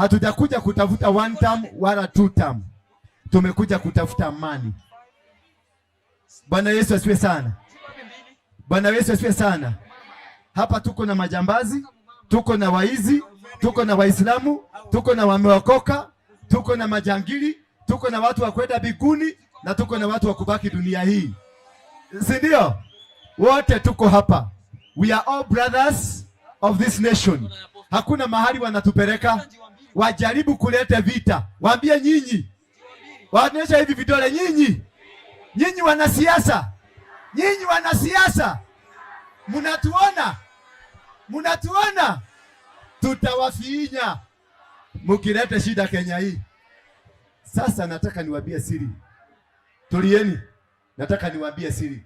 Hatujakuja kutafuta one term wala two term, tumekuja kutafuta amani. Bwana Yesu asifiwe sana. Bwana Yesu asifiwe sana. Hapa tuko na majambazi, tuko na waizi, tuko na Waislamu, tuko na wameokoka, tuko na majangili, tuko na watu wa kwenda mbinguni na tuko na watu wa kubaki dunia hii, si ndio? Wote tuko hapa, we are all brothers of this nation. Hakuna mahali wanatupeleka. Wajaribu kuleta vita, waambie nyinyi, waonyesha hivi vidole, nyinyi, nyinyi wanasiasa, nyinyi wanasiasa, mnatuona, mnatuona, tutawafinya mukileta shida Kenya hii. Sasa nataka niwaambie siri, tulieni, nataka niwaambie siri.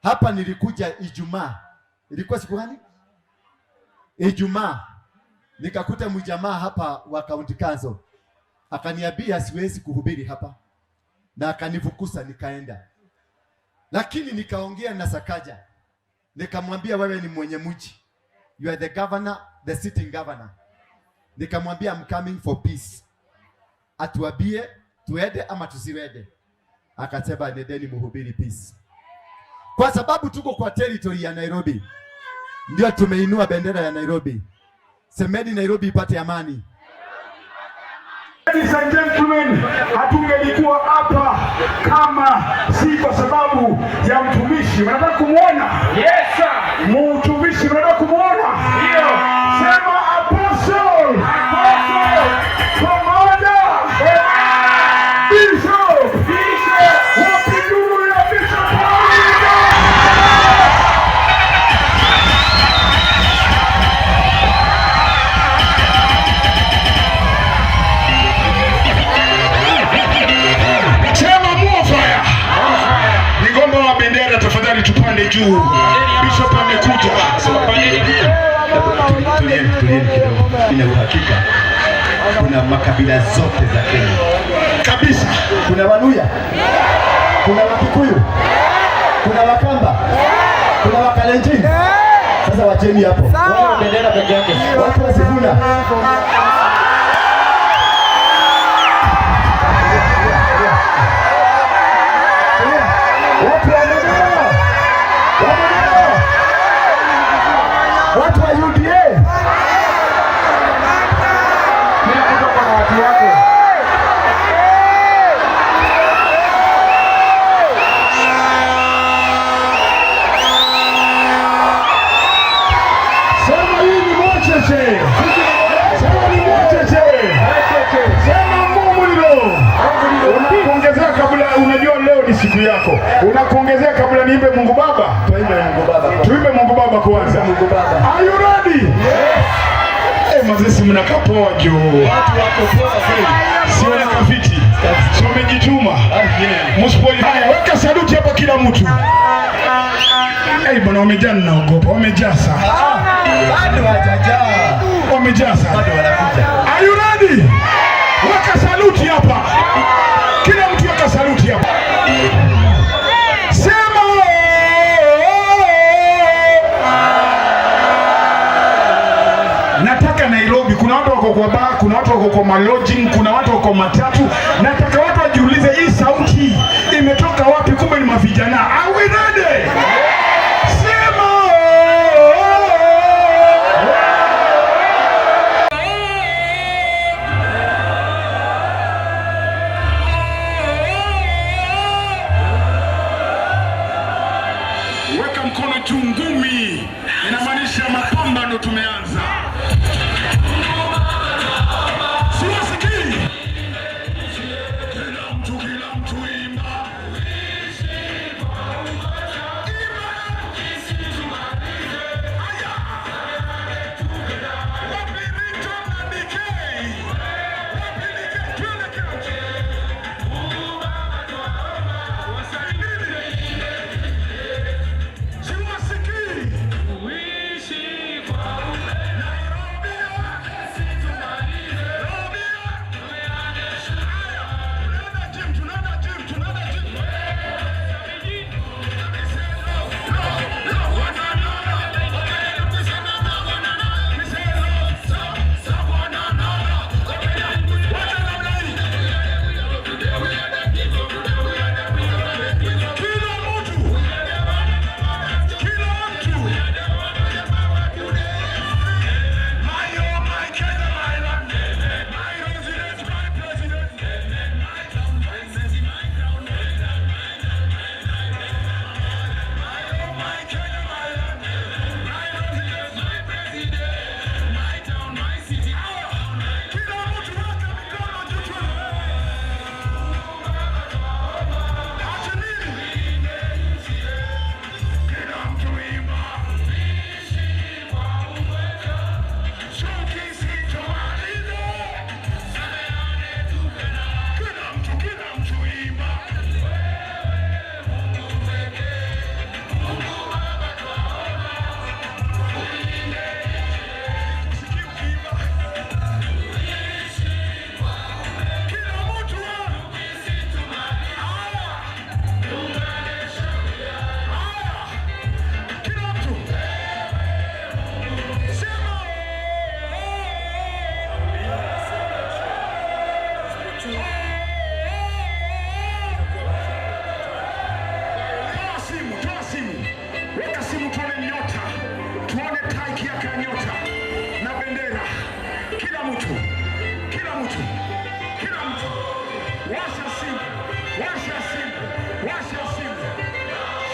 Hapa nilikuja Ijumaa, ilikuwa siku gani? Ijumaa nikakuta mjamaa hapa wa county council akaniambia siwezi kuhubiri hapa, na akanifukuza nikaenda, lakini nikaongea na Sakaja nikamwambia, wewe ni mwenye mji, you are the governor, the sitting governor. Nikamwambia I'm coming for peace, atuambie tuende ama tusiwende. Akasema nendeni muhubiri peace, kwa sababu tuko kwa territory ya Nairobi, ndio tumeinua bendera ya Nairobi. Semeni Nairobi ipate amani. Ladies and gentlemen, hatungelikuwa hapa kama si kwa sababu ya mtumishi. Mnataka kumwona? Yes, sir. Mtumishi, mnataka kumwona? Ndio. Sema apostle. Apostle. Pamoja. Bishop. Bishop. Wapi nuru ya Bishop Paulino? Sema more fire. Migomba wa bendera, tafadhali tupande juu. Bishop amekuja. Tulieni, tulieni kidogo. Nina uhakika kuna makabila zote za Kenya Kabisa. Kuna Waluya, kuna Wakikuyu, kuna Wakamba, kuna Wakalenjin. Sasa wacheni hapo, Bendera peke yake. Watu wa Sifuna. Watu wa Mudhurwa, wa Mudhurwa, watu wa UDA. Kila mtu ako na watu wake. Sema hii ni mocheche. Sema ni mocheche. Sema mumulilo. Unakuongezea kabla, unajua leo ni siku yako. Unakuongezea kabla niimbe Mungu Baba. Tuimbe Mungu Baba. Tuimbe Mungu Baba kwanza. Mungu Baba. Are you ready? Eh, mazee mnakaa poa juu. Watu wako poa kweli. Si wanakaa fiti. Si wamejituma. Msipo haya, weka saluti hapa kila mtu. Eh, bwana wamejaa, ninaogopa. Wamejaa sana. Bado hawajajaa. Wamejaa sana. Bado wanakuja. Are you ready? Weka saluti hapa. Kila mtu weka saluti hapa. Sema oh. Nataka Nairobi, kuna watu wako kwa bar, kuna watu wako kwa malodging, kuna watu wako matatu. Nataka watu wajiulize hii sauti imetoka wapi? Kumbe ni mavijana. Are we ready? Sema oh. Weka mkono juu, ngumi inamaanisha mapambano tumeanza. Siwasikii. Kila mtu, kila mtu imba. Washa simu, washa simu, washa simu.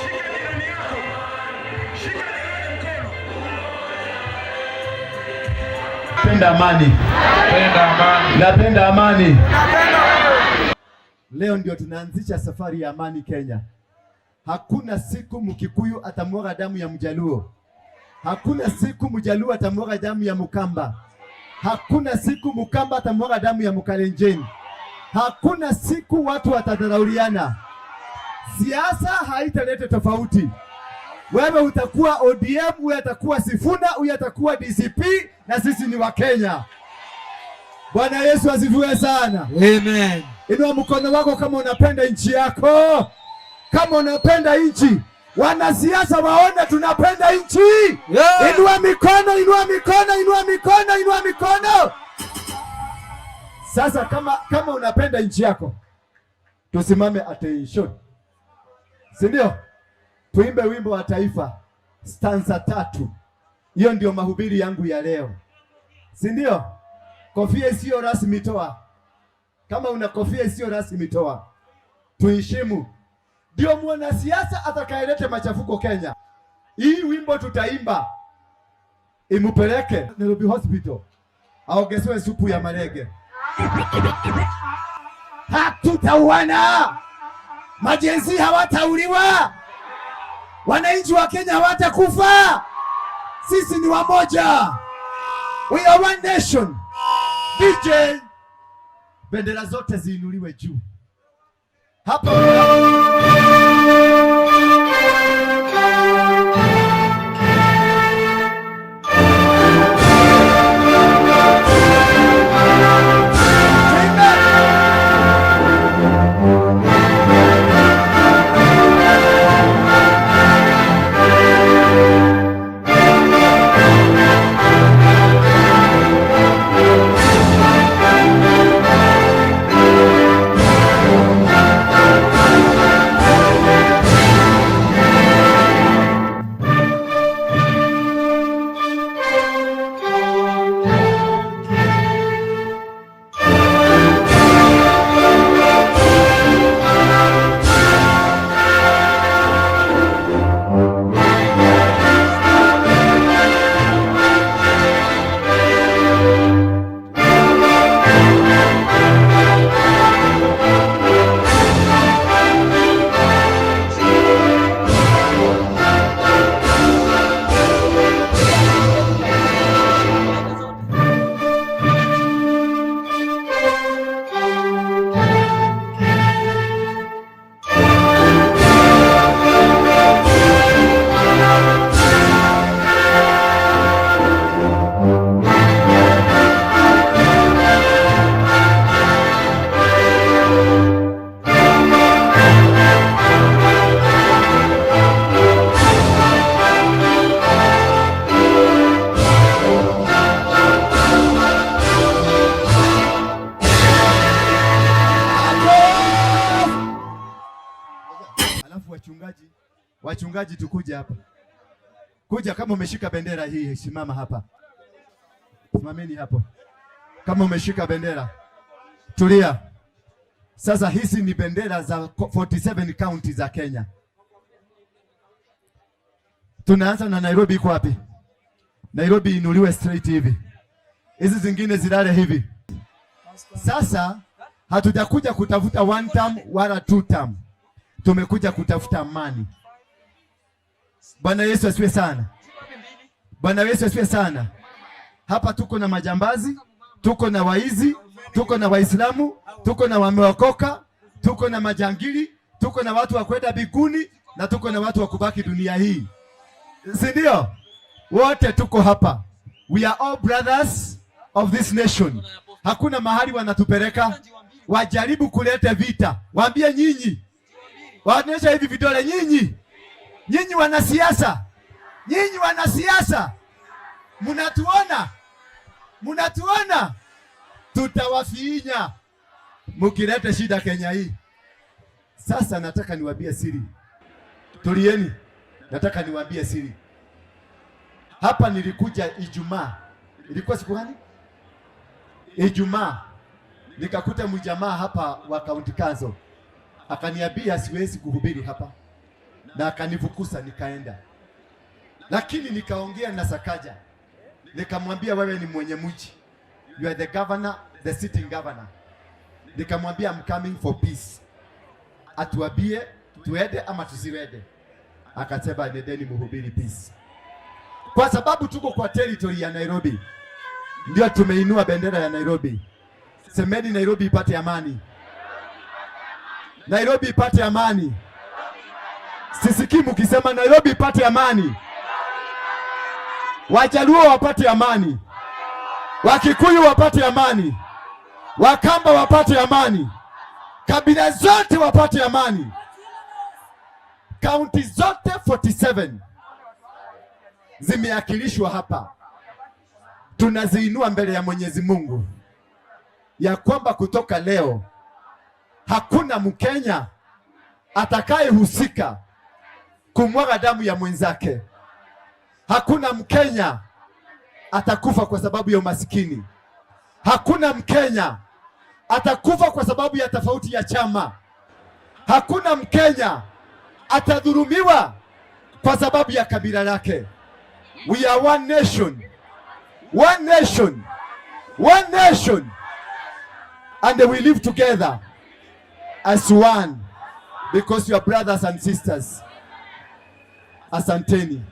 Shika jirani yako, shika jirani mkono. Napenda amani. Penda amani. Napenda amani. Leo ndio tunaanzisha safari ya amani Kenya. Hakuna siku Mkikuyu atamwaga damu ya Mjaluo. Hakuna siku Mjaluo atamwaga damu ya Mkamba. Hakuna siku Mkamba atamwaga damu ya Mkalenjin. Hakuna siku watu watadharauliana. Siasa haitaleta tofauti. Wewe utakuwa ODM, huyu atakuwa Sifuna, huyu atakuwa DCP na sisi ni Wakenya. Bwana Yesu asifiwe sana. Amen. Inua mkono wako kama unapenda nchi yako, kama unapenda nchi. Wanasiasa waone tunapenda nchi. Yeah. Inua mikono, inua mikono, inua mikono, inua mikono. Sasa kama unapenda nchi yako, tusimame attention, si ndio? Tuimbe wimbo wa taifa stanza 3. Hiyo ndio mahubiri yangu ya leo, si ndio? Kofia isiyo rasmi toa. Kama una kofia isiyo rasmi toa. Tuheshimu. Ndio mwanasiasa atakayeleta machafuko Kenya. Hii wimbo tutaimba imupeleke Nairobi Hospital aongezewe supu ya marege. Hatutauana, majenzi hawatauliwa, wananchi wa Kenya hawatakufa. Sisi ni wamoja, we are one nation. DJ, bendera zote ziinuliwe juu hapa. Wachungaji tukuje hapa. Kuja kama umeshika bendera hii, simama hapa. Simameni hapo. Kama umeshika bendera. Tulia. Sasa hizi ni bendera za 47 county za Kenya. Tunaanza na Nairobi. Iko wapi? Nairobi inuliwe straight hivi. Hizi zingine zilale hivi. Sasa hatujakuja kutafuta one term wala two term. Tumekuja kutafuta amani. Bwana Yesu asifiwe sana. Bwana Yesu asifiwe sana. Hapa tuko na majambazi, tuko na waizi, tuko na Waislamu, tuko na wameokoka, tuko na majangili, tuko na watu wa kwenda biguni na tuko na watu wa kubaki dunia hii. Si ndio? Wote tuko hapa. We are all brothers of this nation. Hakuna mahali wanatupeleka. Wajaribu kuleta vita. Waambie nyinyi. Waonyesha hivi vidole nyinyi. Nyinyi wanasiasa. Nyinyi wanasiasa. Mnatuona? Mnatuona? Tutawafinya mukileta shida Kenya hii. Sasa nataka niwaambie siri. Tulieni. Nataka niwaambie siri. Hapa nilikuja Ijumaa. Ilikuwa siku gani? Ijumaa. Nikakuta mjamaa hapa wa county council akaniambia siwezi kuhubiri hapa, na akanifukuza nikaenda, lakini nikaongea na Sakaja, nikamwambia wewe ni mwenye mji, you are the governor, the sitting governor. Nikamwambia I'm coming for peace, atuambie tuende ama tusiwende. Akasema nendeni muhubiri peace, kwa sababu tuko kwa territory ya Nairobi, ndio tumeinua bendera ya Nairobi. Semeni Nairobi ipate amani, Nairobi ipate amani. Sisikii mkisema Nairobi ipate amani. Wajaluo wapate amani, Wakikuyu wapate amani, Wakamba wapate amani, kabila zote wapate amani, kaunti zote 47 zimeakilishwa hapa. Tunaziinua mbele ya Mwenyezi Mungu ya kwamba kutoka leo hakuna Mkenya atakayehusika kumwaga damu ya mwenzake. Hakuna Mkenya atakufa kwa sababu ya umasikini. Hakuna Mkenya atakufa kwa sababu ya tofauti ya chama. Hakuna Mkenya atadhulumiwa kwa sababu ya kabila lake. We are one nation, one nation, one nation, and we live together as one because you are brothers and sisters. Asanteni,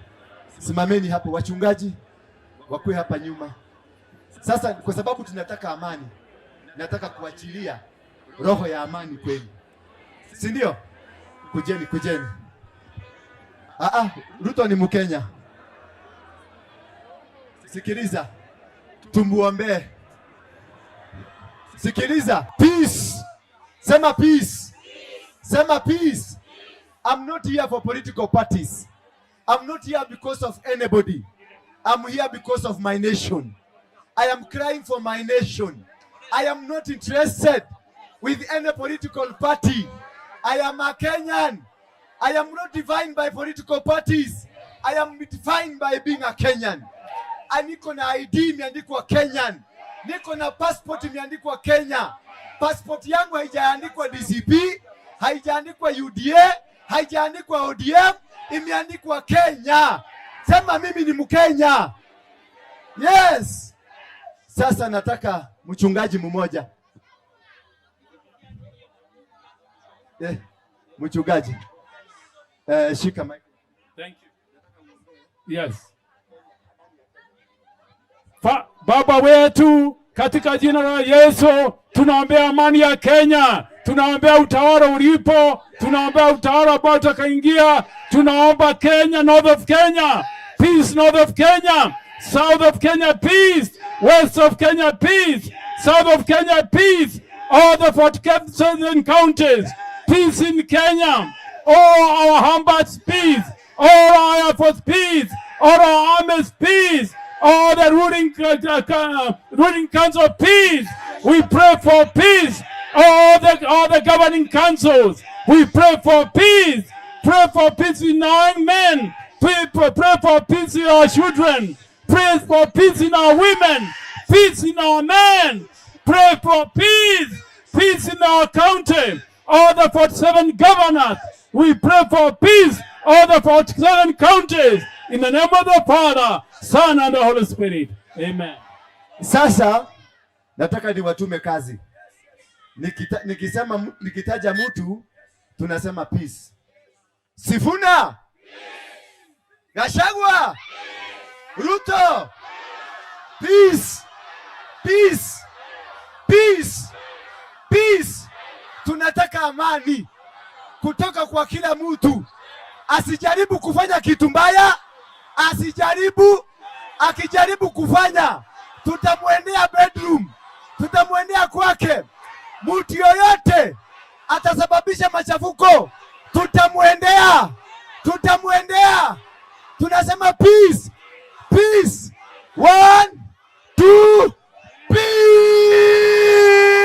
simameni hapo, wachungaji wakuwe hapa nyuma. Sasa kwa sababu tunataka amani, nataka kuachilia roho ya amani kwenu, si ndio? Kujeni, kujeni. Ah, ah, Ruto ni Mkenya. Sikiliza, tumuombee. Sikiliza, peace. Sema peace. Sema peace. I'm not here for political parties. I'm not here because of anybody. I'm here because of my nation. I am crying for my nation. I am not interested with any political party. I am a Kenyan. I am not defined by political parties. I am defined by being a Kenyan. Niko na ID imeandikwa Kenyan. Niko na passport imeandikwa Kenya. Passport yangu haijaandikwa DCP, haijaandikwa UDA, haijaandikwa ODM, imeandikwa Kenya. Sema mimi ni Mkenya. Yes. Sasa nataka mchungaji mmoja. Mchungaji. Shika mic. Thank you. Yes. Baba wetu katika jina la Yesu tunaombea amani ya Kenya, tunaombea utawala ulipo, tunaombea utawala ambao utakaingia, tunaomba Kenya, north of Kenya, peace north of Kenya, south of Kenya peace, west of Kenya peace, south of Kenya peace, all the 47 counties, peace in Kenya, all our Hambats peace, all our Air Force peace, all our armies peace, all the ruling council peace. We pray for peace. All the governing councils. We pray for peace. Pray for peace in our men. Pray for peace in our children. Pray for peace in our women. Peace in our men. Pray for peace. Peace in our county. All the 47 governors. We pray for peace. All the 47 counties. In the name of the Father, Son, and the Holy Spirit. Amen. Sasa nataka niwatume kazi. Nikisema, nikitaja mtu tunasema peace. Sifuna, Gachagua, Ruto, peace, peace, peace, peace. Tunataka amani kutoka kwa kila mtu, asijaribu kufanya kitu mbaya, asijaribu. Akijaribu kufanya, tutamwendea bedroom, tutamwendea kwake. Mtu yoyote atasababisha machafuko, tutamwendea, tutamwendea. Tunasema peace, peace. One, two,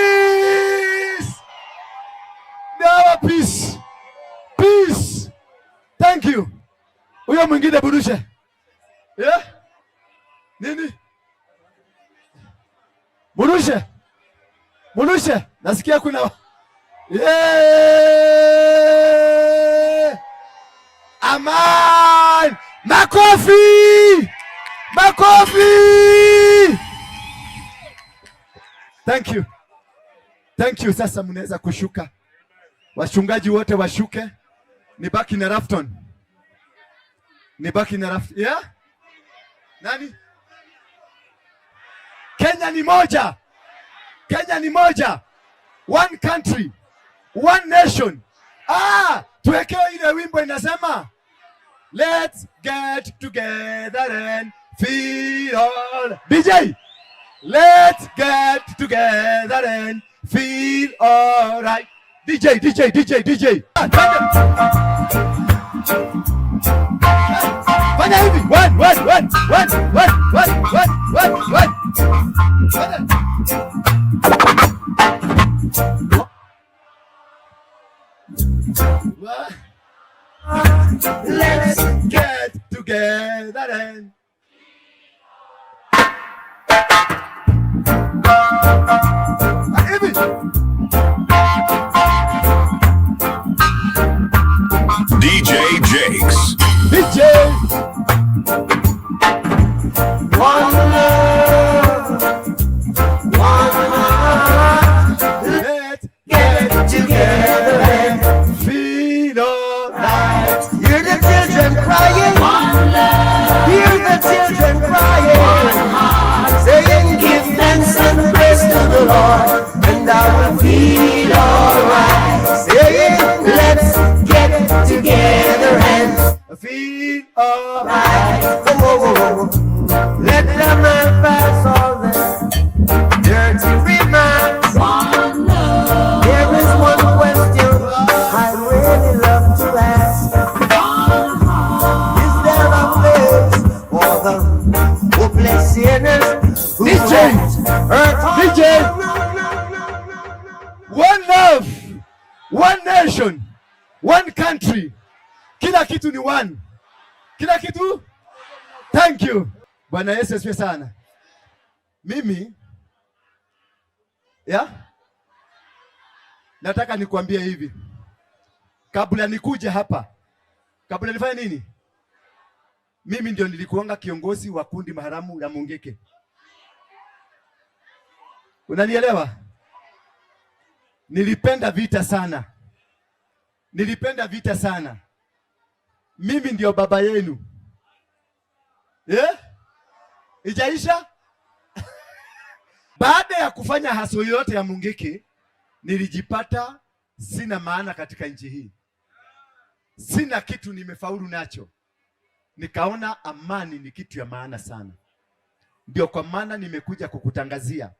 peace. Now peace, peace. Thank you. Huyo mwingine burushe. Yeah? Nini? Burushe. Murushe, nasikia kuna, yeah! Aman! Makofi! Makofi! Thank you. Thank you. Sasa mnaweza kushuka. Wachungaji wote washuke. Nibaki na Rafton. Nibaki na Rafton. Yeah? Nani? Kenya ni moja. Kenya ni moja. One country. One nation. Ah, tuwekewe ile wimbo inasema, "Let's get together and feel all." DJ, let's get together and feel alright. DJ, DJ, DJ, DJ. Ah, twende. Fanya hivi. One, one, one, one, one, one, one, one, one. Twende. One. Let's get together and Ah, hivi. DJ Jakes. DJ. One love, one heart. Let's get together and feel alright. Hear the children crying. Hear the children crying. Saying, "Give thanks and praise to the Lord, and I will feel alright." Saying, "Let's get together and feel alright." right. Oh, oh, oh, oh. Let the man pass all the dirty remarks. There is one question I really love to ask. Is there a place for the hopeless sinners who DJ. Hurt all DJ. One love, one nation, one country. Kila kitu ni one. Kila kitu. Thank you. Bwana Yesu asifiwe sana. Mimi ya nataka nikuambie hivi, kabla nikuje hapa, kabla nifanye nini, mimi ndio nilikuanga kiongozi wa kundi maharamu la Mungiki. Unanielewa? Nilipenda vita sana, nilipenda vita sana. Mimi ndio baba yenu, yeah? Ijaisha? Baada ya kufanya hustle yote ya Mungiki, nilijipata sina maana katika nchi hii, sina kitu nimefaulu nacho. Nikaona amani ni kitu ya maana sana, ndio kwa maana nimekuja kukutangazia.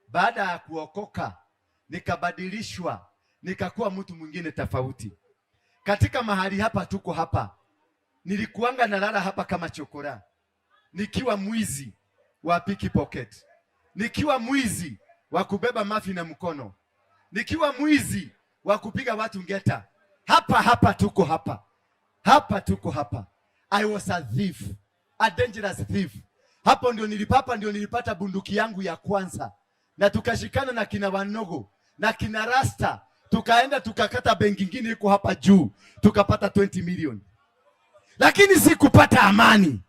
Baada ya kuokoka, nikabadilishwa, nikakuwa mtu mwingine tofauti. Katika mahali hapa tuko hapa, nilikuanga nalala hapa kama chokora, nikiwa mwizi wa pickpocket, nikiwa mwizi wa kubeba mafi na mkono, nikiwa mwizi wa kupiga watu ngeta. Hapa hapa tuko hapa, hapa tuko hapa. I was a thief, a dangerous thief. Hapo ndio nilipapa, ndio nilipata bunduki yangu ya kwanza, na tukashikana na kina Wanogo na kina Rasta, tukaenda tukakata benki ingine iko hapa juu, tukapata 20 million, lakini sikupata amani,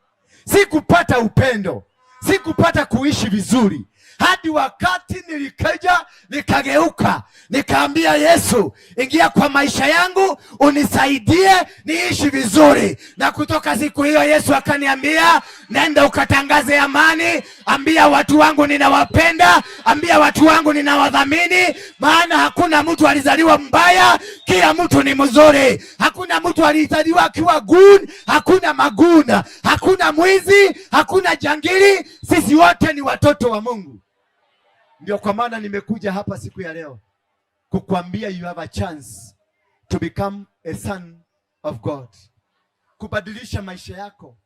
sikupata upendo, sikupata kuishi vizuri hadi wakati nilikuja nikageuka, nikaambia Yesu, ingia kwa maisha yangu unisaidie niishi vizuri. Na kutoka siku hiyo Yesu akaniambia, nenda ukatangaze amani, ambia watu wangu ninawapenda, ambia watu wangu ninawadhamini, maana hakuna mtu alizaliwa mbaya, kila mtu ni mzuri. Hakuna mtu alizaliwa akiwa goon, hakuna magoon, hakuna mwizi, hakuna jangili, sisi wote ni watoto wa Mungu. Ndio kwa maana nimekuja hapa siku ya leo kukwambia you have a chance to become a son of God, kubadilisha maisha yako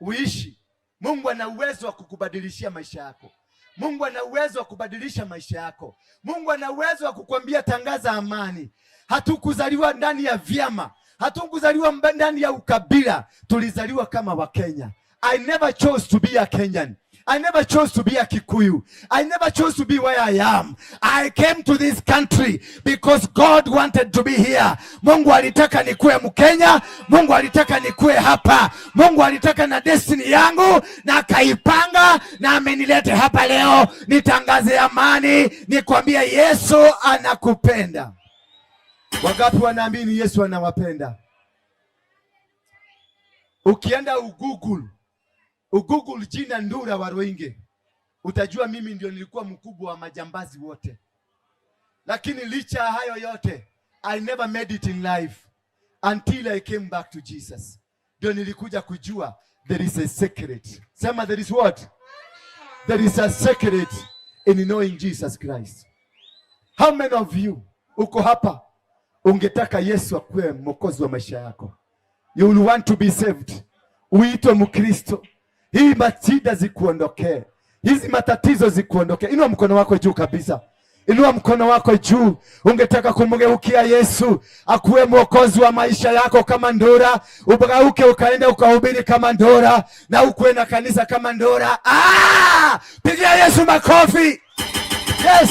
uishi. Mungu ana uwezo wa kukubadilishia maisha yako. Mungu ana uwezo wa kubadilisha maisha yako. Mungu ana uwezo wa kukwambia tangaza amani. Hatukuzaliwa ndani ya vyama, hatukuzaliwa ndani ya ukabila, tulizaliwa kama Wakenya. I never chose to be a Kenyan. I never chose to be a Kikuyu. I never chose to be where I am. I came to this country because God wanted to be here. Mungu alitaka nikuwe Mkenya. Mungu alitaka nikuwe hapa. Mungu alitaka na destiny yangu na akaipanga na amenilete hapa leo nitangaze amani, nikwambie Yesu anakupenda. Wangapi wanaamini Yesu anawapenda? Ukienda ugoogle jina Ndura Waruinge, utajua mimi ndio nilikuwa mkubwa wa majambazi wote. Lakini licha ya hayo yote, I never made it in life until I came back to Jesus. Ndio nilikuja kujua there is a secret. Sema, there is what? There is a secret in knowing Jesus Christ. How many of you uko hapa ungetaka Yesu akuwe mwokozi wa maisha yako? You will want to be saved. Uitwe Mkristo. Hii mashida zikuondokee. Hizi matatizo zikuondokee. Inua mkono wako juu kabisa. Inua mkono wako juu. Ungetaka kumgeukia Yesu akuwe mwokozi wa maisha yako kama Ndura, ugeuke ukaenda ukahubiri kama Ndura na ukuwe na kanisa kama Ndura. Ah! Pigia Yesu makofi. Yes.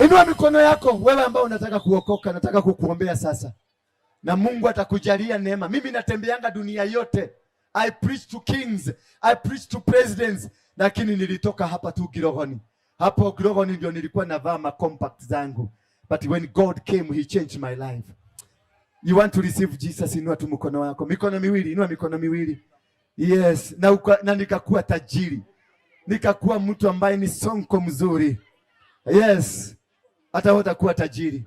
Inua mikono yako wewe ambao unataka kuokoka, nataka kukuombea sasa. Na Mungu atakujalia neema. Mimi natembeanga dunia yote. I preach to kings, I preach to presidents, lakini nilitoka hapa tu Girogoni. Hapo Girogoni ndio nilikuwa navaa ma compact zangu. But when God came, he changed my life. You want to receive Jesus, inua tu mkono wako. Mikono miwili, inua mikono miwili. Yes, na nikakuwa tajiri. Nikakuwa mtu ambaye ni sonko mzuri. Yes. Hata wewe utakuwa tajiri.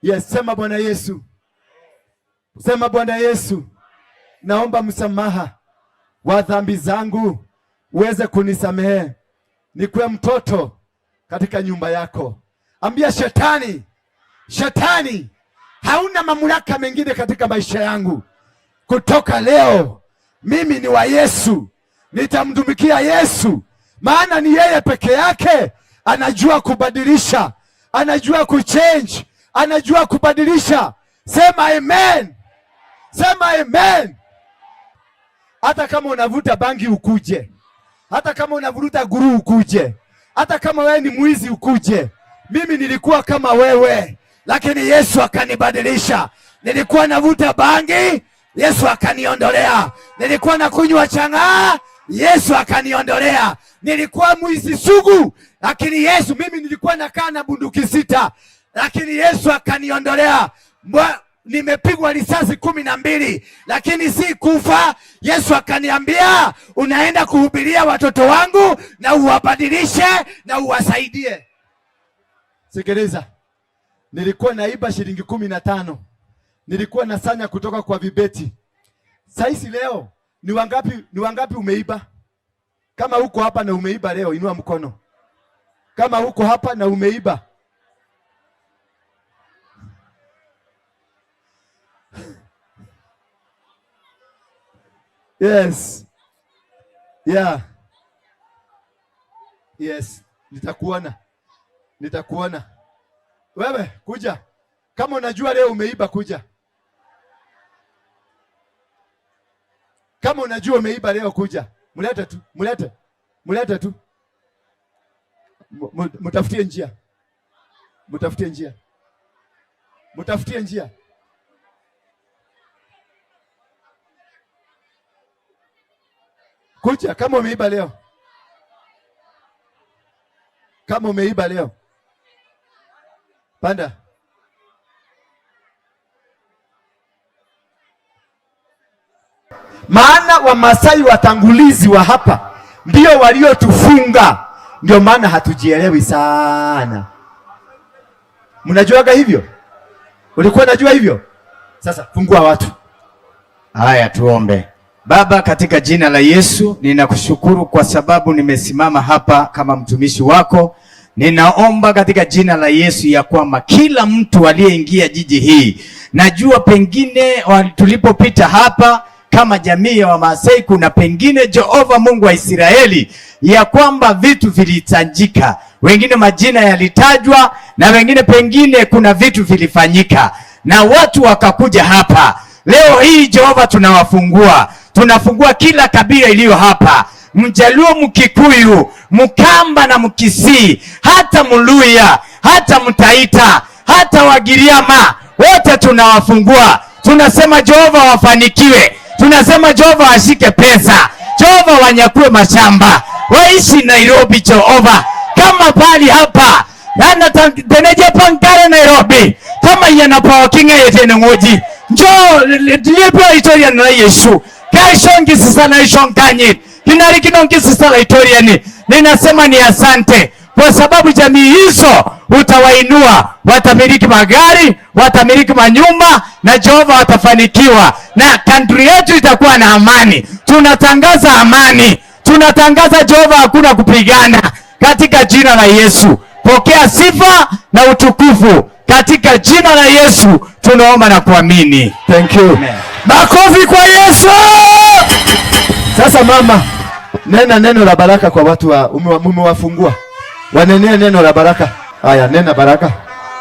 Yes, sema Bwana Yesu. Sema Bwana Yesu, naomba msamaha wa dhambi zangu, uweze kunisamehe, nikuwe mtoto katika nyumba yako. Ambia shetani, shetani, hauna mamlaka mengine katika maisha yangu. Kutoka leo mimi ni wa Yesu, nitamtumikia Yesu, maana ni yeye peke yake anajua kubadilisha, anajua kuchange, anajua kubadilisha. Sema amen. Sema amen. Hata kama unavuta bangi ukuje, hata kama unavuruta guru ukuje, hata kama wewe ni mwizi ukuje. Mimi nilikuwa kama wewe, lakini Yesu akanibadilisha. Nilikuwa navuta bangi, Yesu akaniondolea. Nilikuwa nakunywa chang'aa, Yesu akaniondolea. Nilikuwa mwizi sugu, lakini Yesu, mimi nilikuwa nakaa na bunduki 6, lakini Yesu akaniondolea. Nimepigwa risasi 12, lakini si kufa. Yesu akaniambia unaenda kuhubiria watoto wangu na uwabadilishe na uwasaidie. Sikiliza, nilikuwa naiba shilingi 15. Nilikuwa nasanya kutoka kwa vibeti. Saisi leo ni wangapi umeiba? Kama uko hapa na umeiba leo, inua mkono. Kama uko hapa na umeiba. Yes. Yeah. Yes, nitakuona. Nitakuona. Wewe kuja. Kama unajua leo umeiba kuja. Kama unajua umeiba leo kuja. Mlete tu, mlete. Mlete tu. Mtafutie njia. Mtafutie njia. Mtafutie njia. Kuja kama umeiba leo. Kama umeiba leo. Panda. Maana Wamasai watangulizi wa hapa ndio waliotufunga, ndio maana hatujielewi sana. Mnajuaga hivyo? Ulikuwa unajua hivyo? Sasa fungua watu. Haya, tuombe. Baba, katika jina la Yesu ninakushukuru kwa sababu nimesimama hapa kama mtumishi wako. Ninaomba katika jina la Yesu ya kwamba kila mtu aliyeingia jiji hii, najua pengine tulipopita hapa kama jamii ya Wamasai, kuna pengine Jehova Mungu wa Israeli ya kwamba vitu vilitajika, wengine majina yalitajwa, na wengine pengine kuna vitu vilifanyika na watu wakakuja hapa. Leo hii Jehova tunawafungua, tunafungua kila kabila iliyo hapa. Mjaluo, Mkikuyu, Mkamba na Mkisii, hata Mluya, hata Mtaita, hata Wagiriama, wote tunawafungua. Tunasema Jehova wafanikiwe, tunasema Jehova washike pesa, Jehova wanyakue mashamba, waishi Nairobi Jehova kama pali hapa teneje pankare Nairobi kama yanapawakinga yetene ngoji njo lipo itoria na Yesu kaishongi sisa na ishonkanyi kinari kinongi sisa la itoria ni ninasema ni asante kwa sababu jamii hizo utawainua, watamiliki magari, watamiliki manyumba na Jehova watafanikiwa na country yetu itakuwa na amani. Tunatangaza amani, tunatangaza Jehova, hakuna kupigana katika jina la Yesu. Pokea sifa na utukufu katika jina la Yesu, tunaomba na kuamini. Thank you. Amen. Makofi kwa Yesu. Sasa mama, nena neno la baraka kwa watu wa umewafungua. Wanenee neno la baraka. Haya, nena baraka.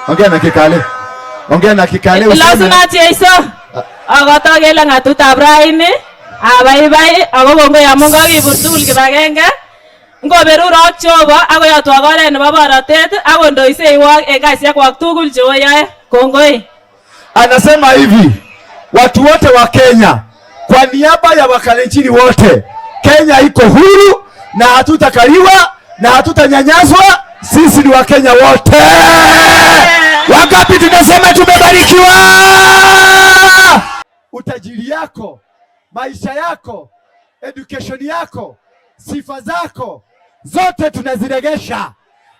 Ongea na Kikale. Ongea na Kikale useme. Ilasunat Jeiso. Akotok en lang'atutab raini, abaibai ako kongoi amun kokibur tugul kibagenge. Ngoberurok Jehova akoyotwok oret nebo borotet akondoiseiwok en kasisiekwok tugul cheoyoe. Kongoi. Anasema hivi, watu wote wa Kenya, kwa niaba ya Wakalenjini wote, Kenya iko huru na hatutakaliwa na hatutanyanyaswa. Sisi ni Wakenya wote. Wangapi tunasema tumebarikiwa? Utajiri yako, maisha yako, education yako, sifa zako zote tunaziregesha.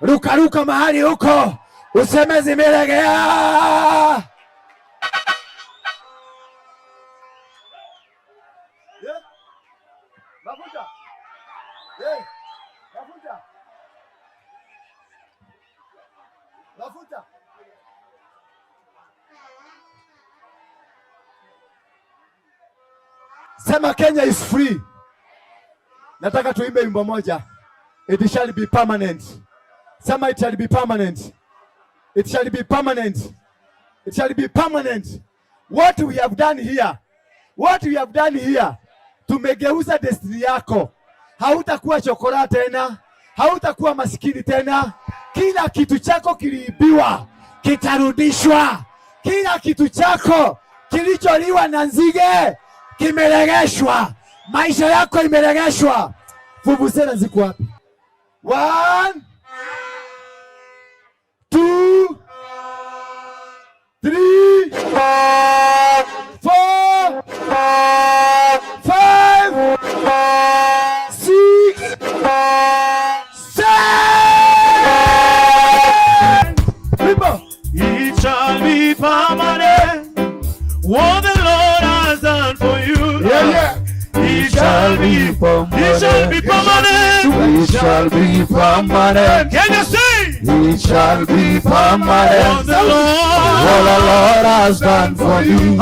Rukaruka mahali huko useme zimeregea. Mafuta. Mafuta. Mafuta. Sema Kenya is free. Nataka tuimbe wimbo moja. It shall be permanent. Sema it shall be permanent. It shall be permanent. It shall be permanent. What we have done here. What we have done here. Tumegeuza destiny yako. Hautakuwa chokora tena, hautakuwa masikini tena. Kila kitu chako kiliibiwa kitarudishwa. Kila kitu chako kilicholiwa na nzige kimeregeshwa. Maisha yako imeregeshwa. Vuvuzela ziko wapi? 1 2 3 4 5 6 7. Wimbo. It shall be permanent. What the Lord has done for you. Yeah, yeah. It shall be. It shall be permanent. It shall be permanent. Can you say? It shall be permanent. What the Lord, what the Lord has done for you.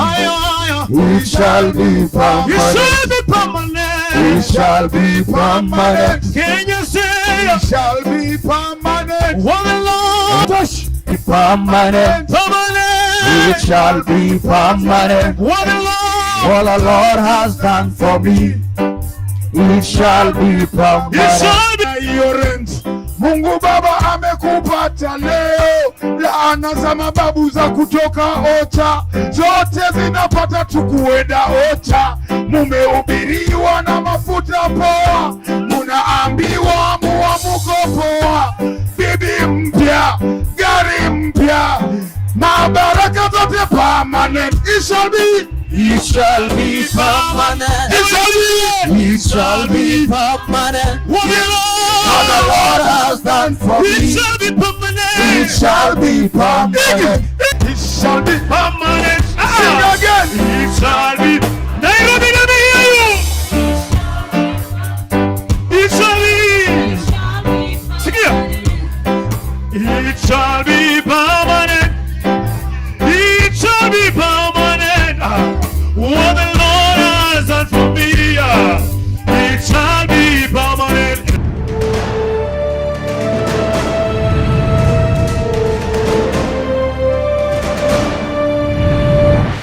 It shall be permanent. It shall be permanent. It shall be permanent. Can you say? It shall be permanent. What the Lord be permanent. Permanent. It shall be permanent. What the Lord, what the Lord has done for me. It shall be permanent. It shall be your rent. Mungu Baba amekupata leo. Laana za mababu za kutoka Ocha zote zinapata tukuenda Ocha. Mumehubiriwa na mafuta poa, munaambiwa muamuko poa. Bibi mpya, gari mpya, mabaraka zote permanent. It shall be. It shall be permanent. It shall be. It shall be permanent. What the Lord has done for me. It shall be permanent. It shall be permanent. It shall be permanent. Sing again. It shall